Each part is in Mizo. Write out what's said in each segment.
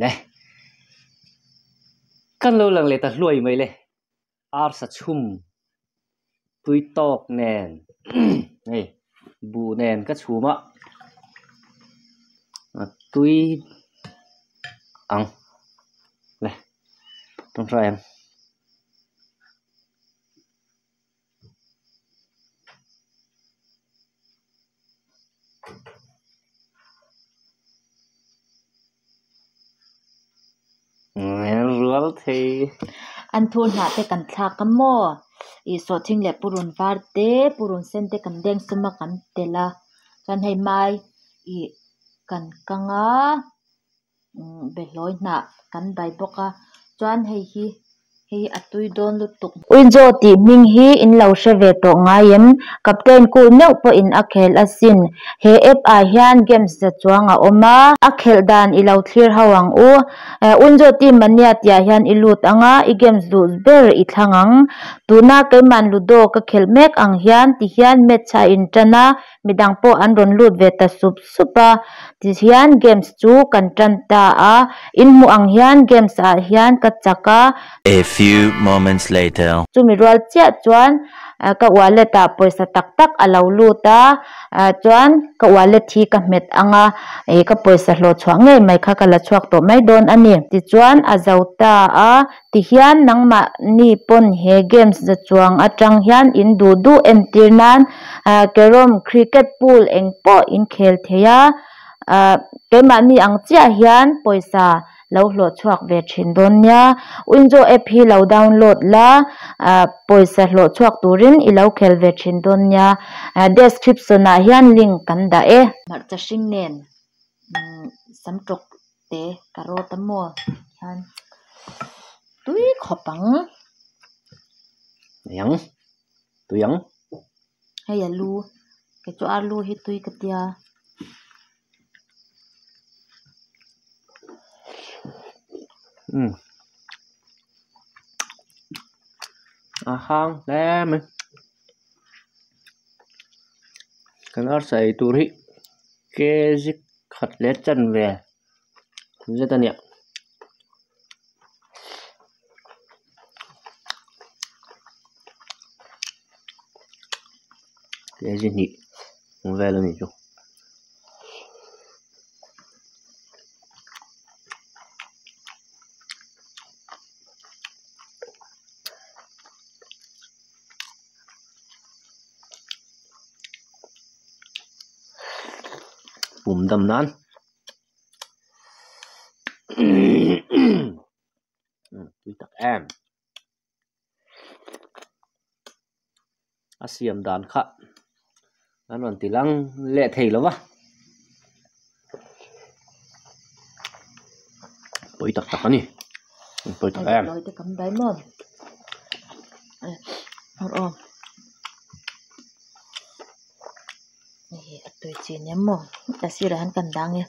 Le kan lo lang leh ta hluai mai le arsa chhum tui tawk nen hei buh nen ka chhum a a tui ang le tawngtai ang. Rual thei. An thur hnah te kan thlak a maw? Ih sawhthing leh purun var te purun sen te kan deng sum a kan telh a chuan hei mai ih kan kang a umm behlawi hnah kan bai bawk a chuan hei hi hei hi a tui dawn lutuk. Uijo tih hming hi in lo hre ve tawh ngai em? Captain Cool meuh pawhin a khel asin. He app ah hian games za chuang a awm a. A khelh dan i lo thlir ho ang u. Uijo team mania tihah hian i lut ang a, i games duh ber i thlang ang. Tuna keiman ludo ka khelh mek ang hian tihian match a intan a, midang pawh an rawn lut ve ta sup sup a tihian games chu kan tan ta a in hmuh ang hian games ah hian ka chak a. A few moments later. Chumi rual chiah chuan ka wallet ah pawisa tak tak a lo lut a chuan ka wallet hi ka hmet ang a ih ka pawisa hlawh chhuah ngei mai kha ka la chhuak tawh mai dawn a ni. Tichuan a zo ta a Tihian nangmahni pawn he games za chuang atang hian in duh duh entir nan carrom, cricket, pool eng pawh in khel thei a, keimahni ang chiah hian pawisa lo hlawh chhuak ve thin dawn nia. Winzo app hi lo download la, pawisa hlawh chhuak turin i lo khel ve thin dawn nia. Description ah hian link kan dah e. Hmarcha hring nen samtawk te ka rawt a maw hian tui khawp ang. Tui ang tui ang. Hei a lu kei chu alu hi tui ka tia. Umm a hang hle mai kan arsa ei tur hi kg khat leh chanve zet a nia. Kg hnih ang vel a nih chu. Pum dam nan tui tak em a siam dan kha an rawn ti lang leh thei lo va pawi tak tak a ni pawi tak em. Hei a tui chi nia maw a sirah hian kan dang e.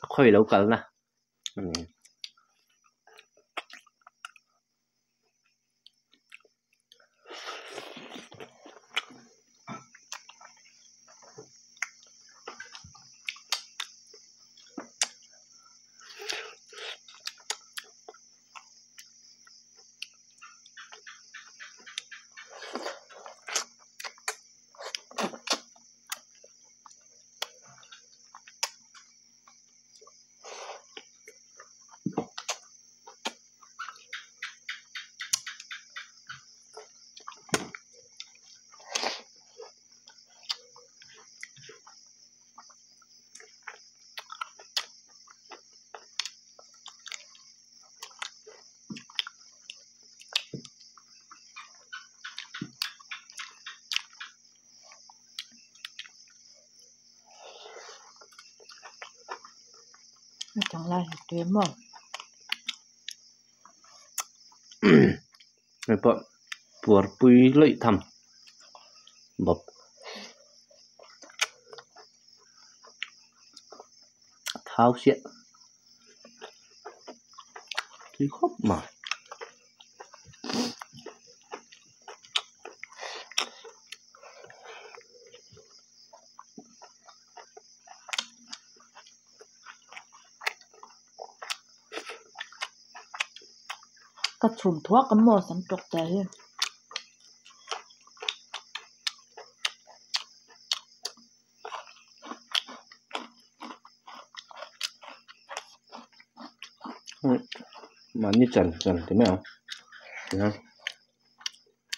A khawi lo kalna Chutiang lai hi tui maw? Hei pawh puar pui lawih tham bawp a thau chiah tui khawp mai. Ka chhum thuak a maw sam tawk ta hi. Mahni chan chan ti mai ang tihian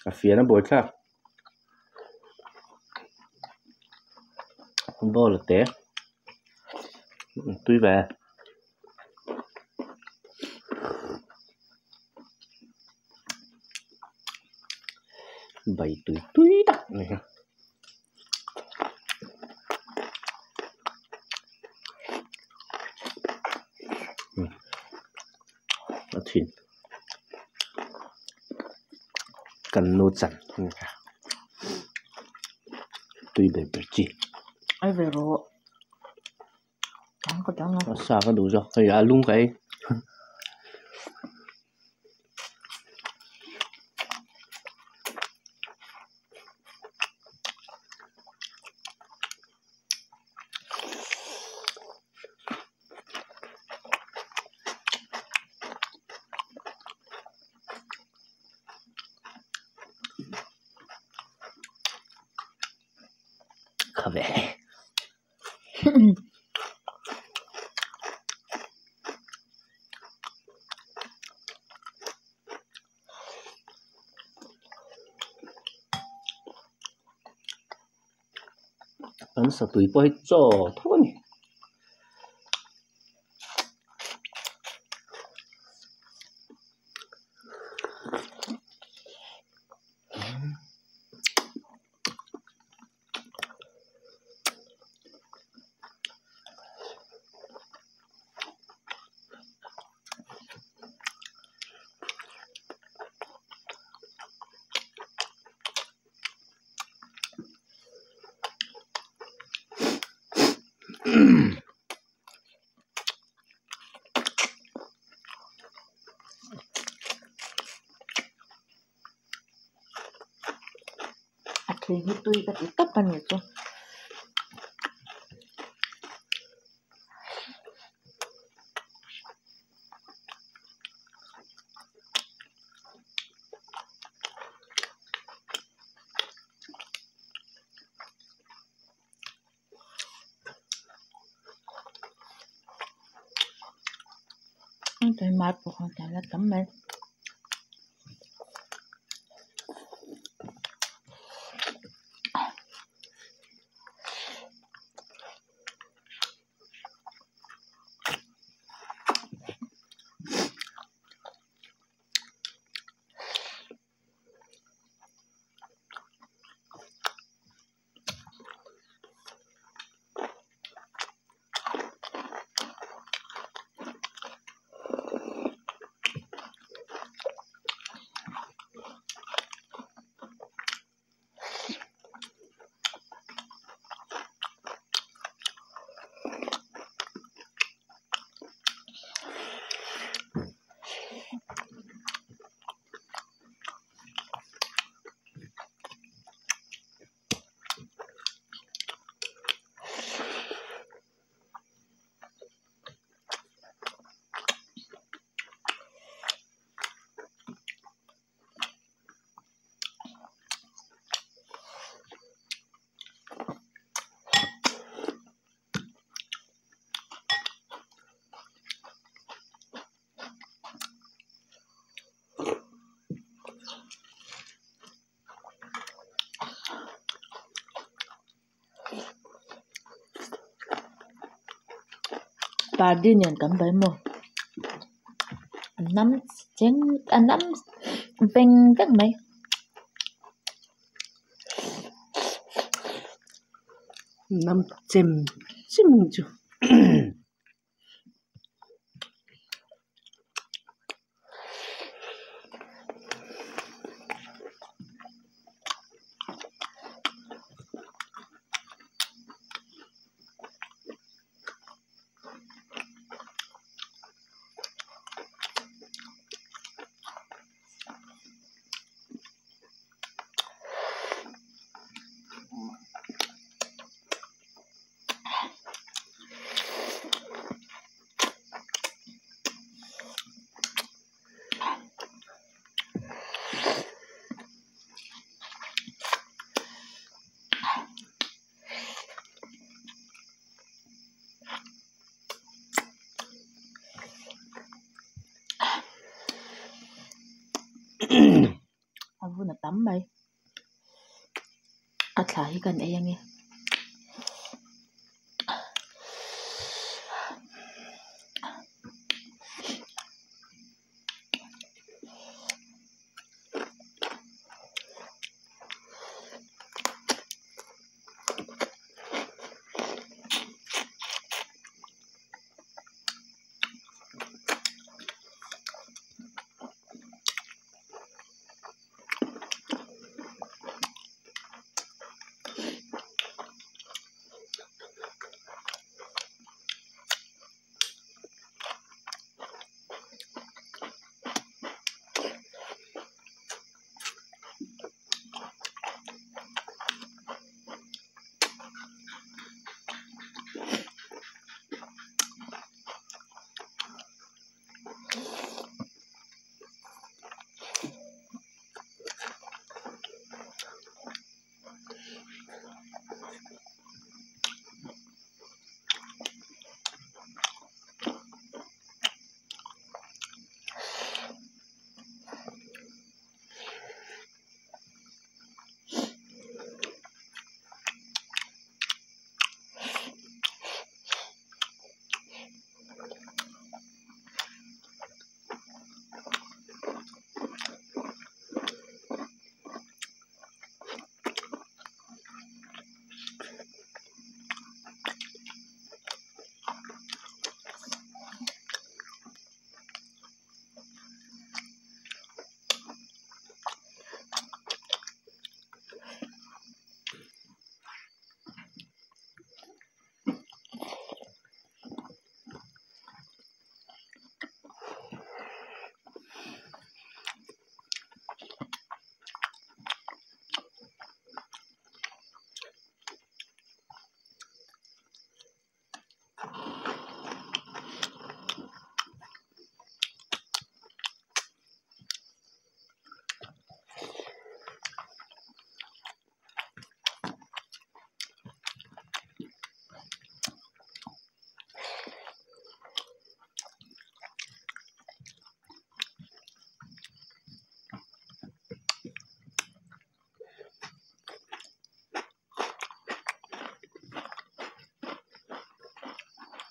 a fian a buai thlak bowl a te tui ve bai tui tui tak a ni a. A thin kan nu chan a ni a tui ber ber chi. Ai ve rawh ka dang a. A sa ka duh zawk hei a lung ka ei. Kha ve. Kan satui pawh hi chaw tho a ni. A thli hi tui ka ti tawp a ni chu. Tam mai. Pardi nen kan bai maw a nam cheng a nam veng veng mai. Nam chem chem chu. A vun a tam mai. A thla hi kan ei ange.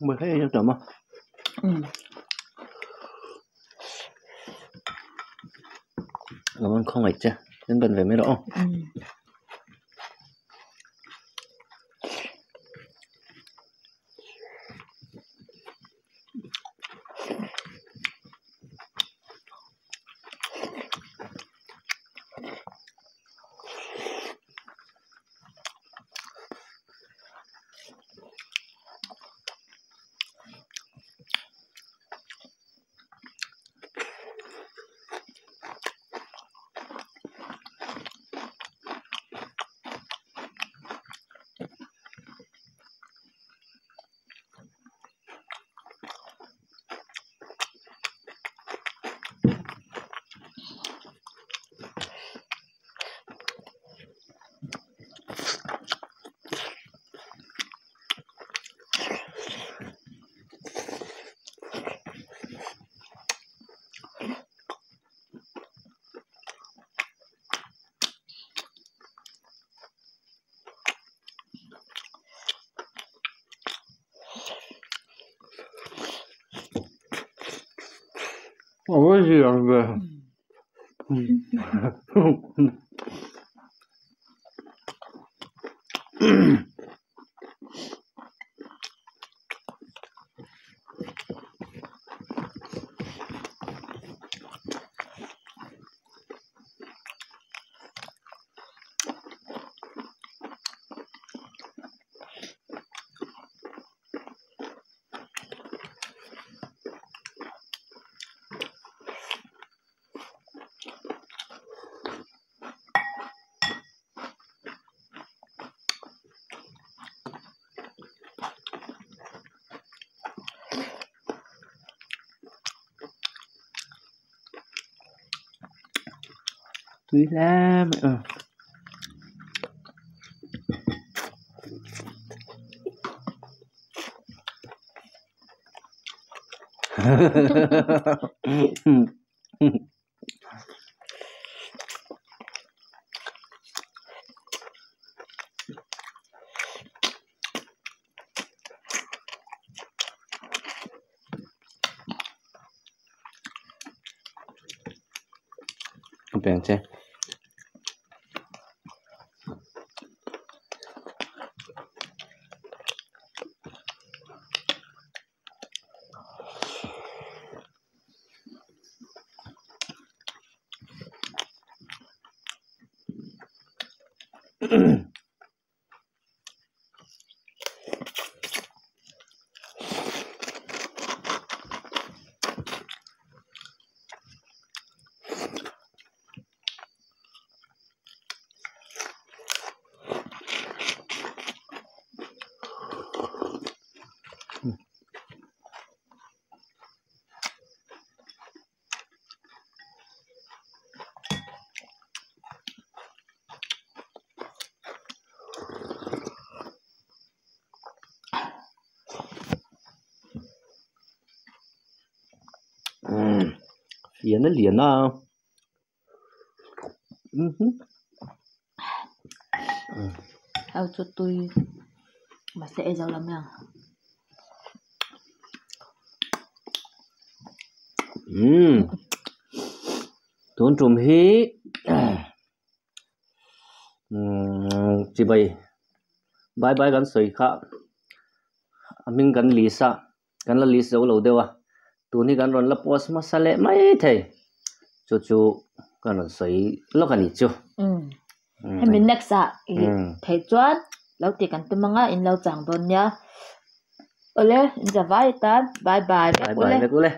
Mười thấy em chậm không? Cảm ơn không phải chứ, đến bận về mới rõ. 美味しいやんべ。Tui lắm. pe ang che. Lian a lian a Hau chu tui mahse ei zo lo mai ang. Umm tun tum hi umm chibai bye bye kan sawi kha a hming kan list a kan la list zo lo deuh a tun hi kan rawn la post hmasa leh mai thei chu chu kan rawn sawi lawk a ni chu. Umm hemi next ah i theih chuan lo tih kan tum anga in lo chang dawn nia awle in za vai tan bye bye vek ule. Bye bye vek ule.